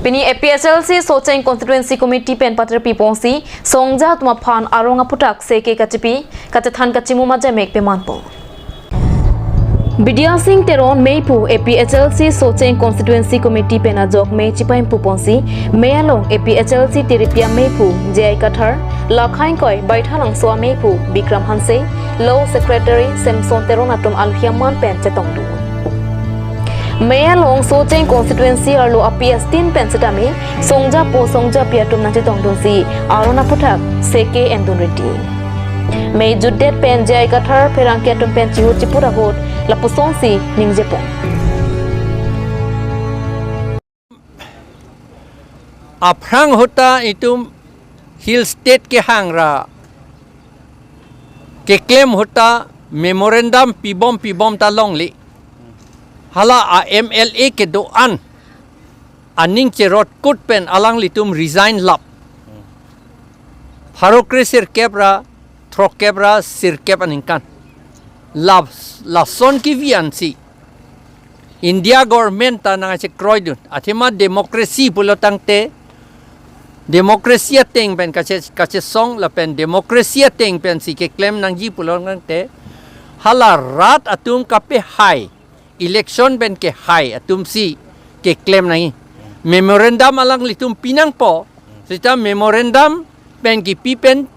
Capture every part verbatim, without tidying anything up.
Pini A P H L C Socheng Constituency Committee pen paterpi ponsi, songja atum aphan arong aphuthak seke kachipi, kachethan kachimum ajamek pemanpo. Bidya Sing Teron meiphu A P H L C Socheng Constituency Committee pen ajok mei chipaimpu ponsi, mei along A P H L C Tiripia meiphu J I Kathar, lakhai ingkoi Baithalangso ameiphu Bikram Hanse, Law Secretary Samson Teron atum alhi aman pen chetongdun. Mei along Socheng Constituency arlo a P S tin pen setame, songja po songja pi atum nangchetongdunsi, arong aphuthak seke endun riti. Mei jutdet pen J I Kathar pherangke atum pen chihu chipur ahut lapusonsi ningjepon. Aphrang ahut ta itum Hill State kehang ra keklem ahut ta memorandum pibom pibom ta longle. Hala a M L A kedo-an aning cherotkut pen alanglitum resign lap. Pharo kre sirkep ra, throkkep ra, sirkep aningkan. La, lason kevi ansi India government ta nangchekroidun. Athema democracy pulo tangte, democracy ateng pen kache, kachesong lapen democracy ateng pensi keklem nangji pulo tangte, hala rat atum kapehai, election pen kehai atumsi keklem nangji. Memorandum alanglitum pinangpo, seta memorandum pen kipi pen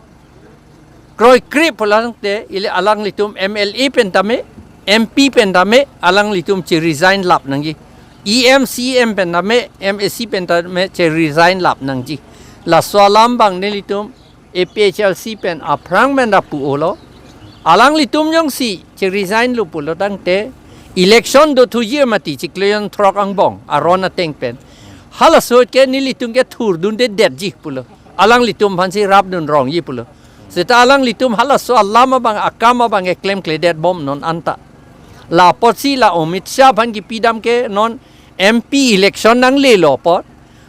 kroikre pulo tangte, ili alanglitum M L A pen tame, M P pen tame, alanglitum che-resign lap nangji. E M, C E M pen tame, M A C pen tame che-resign lap nangji. Laso alam abang nelitum A P H L C pen aphrang pen ra pu-olo. Alanglitum jongsi che-resign lo pulo tangte, election dothuji mati chiklo jon throk angbong aron ateng pen. Halaso ke nelitum ke thurdundedetji pulo. Alanglitum aphansi rapdun rongji pulo. Seta alanglitum halaso alam abang akam abang keklemkledet bom non anta. La apotsi la Amit Shah aphan kipidam ke non M P election nanglelo apot,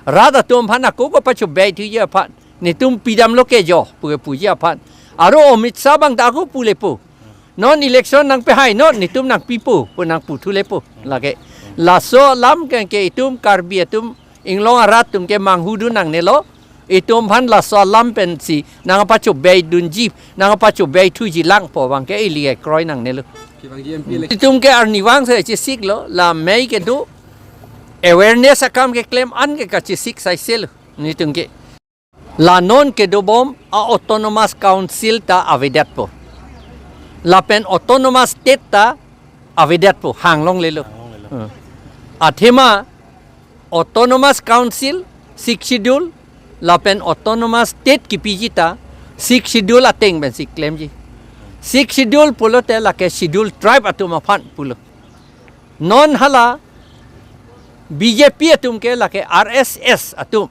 rat atum aphan ako ko pachobei thuji aphan, netum pidamlo ke jo pu kepuji aphan. Aro Amit Shah abang ta ako pulepo. Non election nangpehai non, netum nangpipo pu nangputhulepo. Lake laso alam ke, ke itum Karbi atum, inglong arat atum ke manghudun nangnelo. Itum aphan laso alam pensi nangpachobeidunji, nangpachobei thuji lang pu abang ke ili kroi nangnelo. Kevangji M P elec- Itum ke arnivang si chesiklo, la mei kedo awareness akam keklem an ke kachesik saiselo. Netum ke la non kedobom a Autonomous Council ta avedetpo. Lapen Autonomous State ta avedetpo, hanglonglelo. Hanglonglelo. Hmm. Athema Autonomous Council, Sixth Schedule, lapen Autonomous State kipiji ta Sixth Schedule ateng pensi klemji. Sixth Schedule pulote lake Schedule Tribe atum aphan pulo. Non hala B J P atum ke lake R S S atum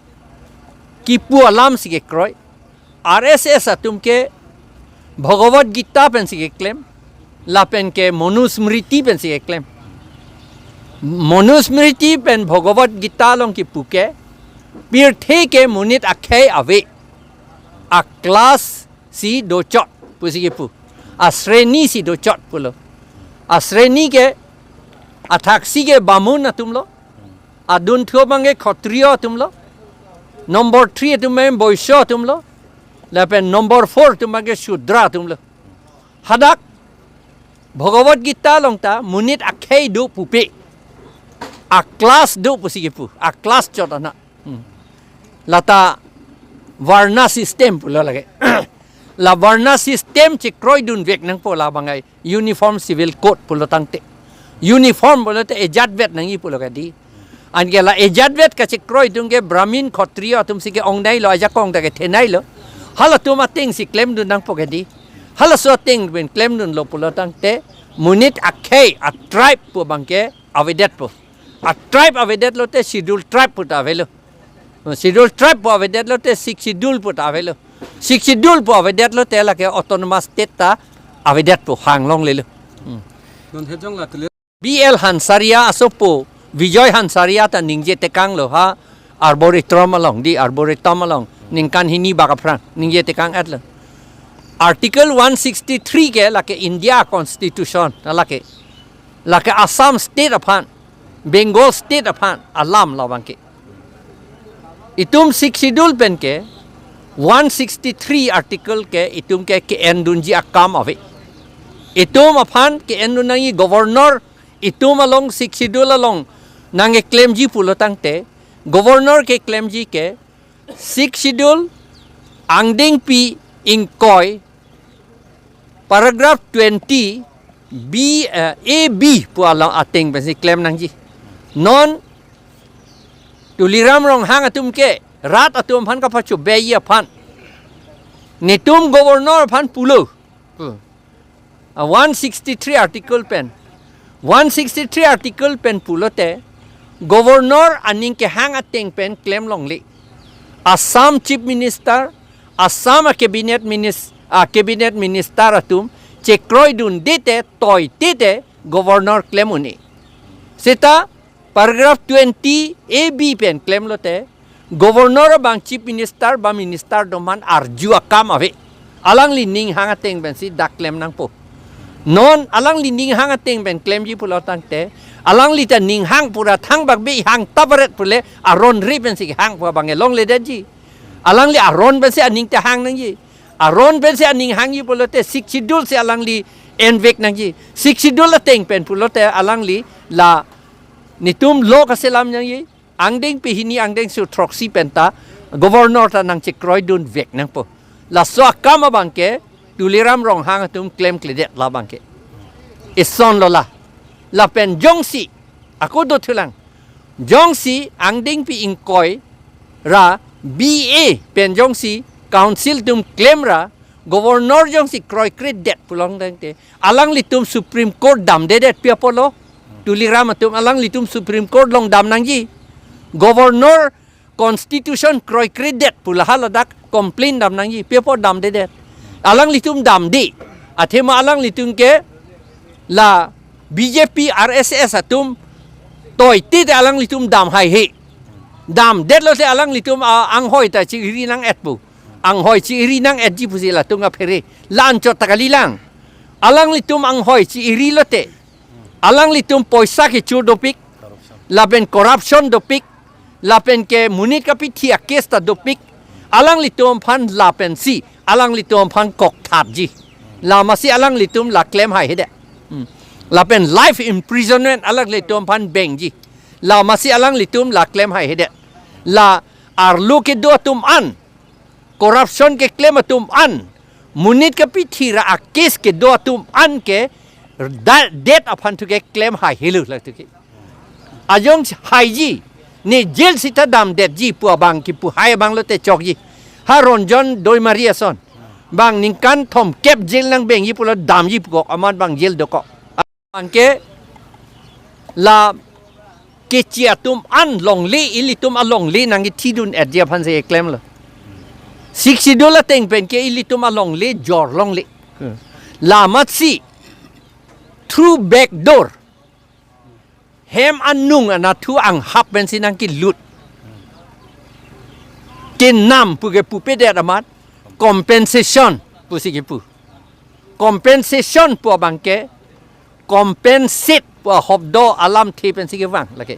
kipu alamsi kekroi. R S S atum ke Bhagavad Gita pensi keklem, lapen ke Manusmriti pensi keklem. Manusmriti pen Bhagavad Gita along kipu ke, pirthe ke monit akhei ave, a class si dochot pusi kipu, a sreni si dochot pulo. A sreni ke athaksi ke Bamun atumlo, adunthu abang ke Khatriya atumlo, number three atum abang Boisya atumlo, lapen number four atum abang ke Shudra atumlo. Hadak Bhagavad Gita along ta monit akhei do pupe, a class do pusi kipu, a class chot ana. Hmm. Lata Varna system pulo lake. La Varna system chekroidunvek nangpo labang ai Uniform Civil Code pulo tangte. Uniform pulote ejatvet nangji pulo kadi. Anke la ejatvet kachekroidun ke Brahmin Khatriya atumsi ke-ongneilo, ajakong ta ketheneilo. Halatum atengsi klemdun nangpo kadi. Halaso ateng pen klemdunlo pulo tangte, monit akhei a tribe pu abang ke avedetpo. A tribe avedetlote Schedule Tribe pu ta avelo. Schedule Tribe pu avedetlote Sixth Schedule pu ta avelo. Sixth Schedule pu avedetlote lake Autonomous State ta avedetpo, hanglonglelo. Hmm. Non hejong la tele- B L Hansaria asopo Bijoy Hansaria ta ningje tekanglo ha Arboretum along, di Arboretum along, ningkan hini bak aphrang ningje tekang-etlo. Article one sixty-three ke lake India Constitution, lake, lake Assam State aphan, Bengal State aphan alam labang ke. Itum Sixth Schedule pen ke one sixty-three article ke itum ke ke-endunji akam ave. Itum aphan ke-endun nangji, governor itum along Sixth Schedule along nangkeklemji pulo tangte, governor keklemji ke Sixth Schedule angdengpi ingkoi paragraph twenty B, eh, A B pu along ateng pensi klem nangji. Non Tuliram Ronghang atum ke rat atum aphan kapachobei aphan netum governor aphan pulo. Pu. Ah, one sixty-three article pen. One sixty-three article pen pulote, governor aning kehang ateng pen klem longle. Assam Chief Minister, Assam a cabinet minis-, a cabinet minister atum chekroidunde te, toite te governor klem un-e. Seta paragraph twenty A B pen klemlote, governor abang chief minister ba minister do-an arju akam ave. Alangli ninghang ateng pensi dak klem nangpo. Non alangli ninghang ateng pen klemji pulo tangte, alangli ta ninghang pura thangbak be hang tabaret pule aron ri pensi hang pu abang elongledetji. Alangli aron pensi aning ta hang nangji. Aron pensi aning hangji pulote Sixth Schedule si alangli envek nangji. Sixth Schedule ateng pen pulote alangli la netum lo kaselam nangji. Angdengpi hini angdengso throksi pen ta governor ta nangchekroidunvek nangpo. Laso akam abang ke Tuliram Ronghang atum klemkledet labang ke. Ison lo la. Lapen jongsi, ako dothulang. Jongsi angdengpi ingkoi ra B A pen jongsi council atum klem ra governor jongsi kroikredet pulo tangte, alanglitum Supreme Court damdedet, pi apotlo? Tuliram atum alanglitum Supreme Court along dam nangji. Governor constitution kroikredet pu la haladak complaint dam nangji, pi apot damdedet? Alanglitum damde. Athema alanglitum ke la B J P R S S atum toite te alanglitum dam haihe. Damdetlote alanglitum, ah, anghoi ta chi-iri nang-etpo. Anghoi chi-iri nang-etji pusi latum aphere. La-anchot ta kalilang. Alanglitum anghoi chi-irilote, alanglitum poisa kechur dopik, lapen corruption dopik, lapen ke monit kapithi a-case ta dopik, alanglitum aphan lapensi alanglitum aphan kokthatji. Lamasi alanglitum la klem haihedet. Hmm. Lapen life imprisonment alanglitum aphan bengji. Lamasi alanglitum la klem haihedet. La arlo kedo atum an, corruption keklem atum an, monit kapithi ra a-case kedo atum an ke da-, det aphan thu ke klem haihelo la thu ke. Ajong haiji, ne jail sita damdetji pu abang kipu hai abang lote chokji. Ha Ranjan Doimari ason. Bang ningkan thomkep jail nangbengji pulo damji pukok, amat bang jail dokok. Abang ke la kechi atum an longle, ilitum alongle nangkethidun-etji aphansi klemlo. Sixth Schedule ateng pen ke ilitum alongle jor longle. Lamatsi through back door, hem anung anatthu anghap pensi nangkelut. Kenam pu kepupedet amat, compensation pusi kepu. Compensation pu abang ke, compensate pu ahobdo alamthe pensi kevang lake.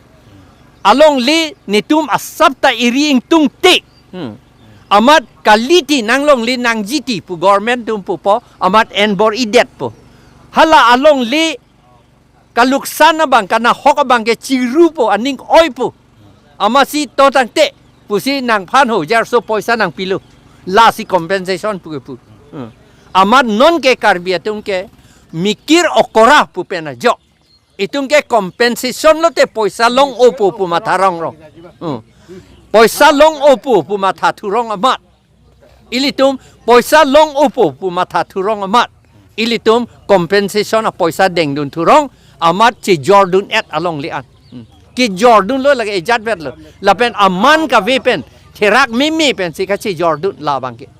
Alongle netum asap ta iri ingtungte. Hmm. Amat kaliti nanglongle nangjiti pu government atum pupo, amat enbor-idetpo. Hala alongle kaluksan abang, kanahok abang ke chirupo, aning oipo. Amatsi to tangte pusi nangphan ho jarso poisa nangpilo. Lasi compensation pu kepu. Hmm. Amat non ke Karbi atum ke mikir okora pu pen ajok. Itum ke compensation lote poisa long-opo pu matha rong rong. Hmm. Poisa long-opo pu matha thurong amat. Ilitum poisa long-opo pu matha thurong amat. Ilitum compensation apoisa dengdun thurong amat chejordun-et alongle an. Hmm. Kejordunlo lake ejat vetlo. Lapen aman kave pen, therak meme pensi kachejordun labang ke.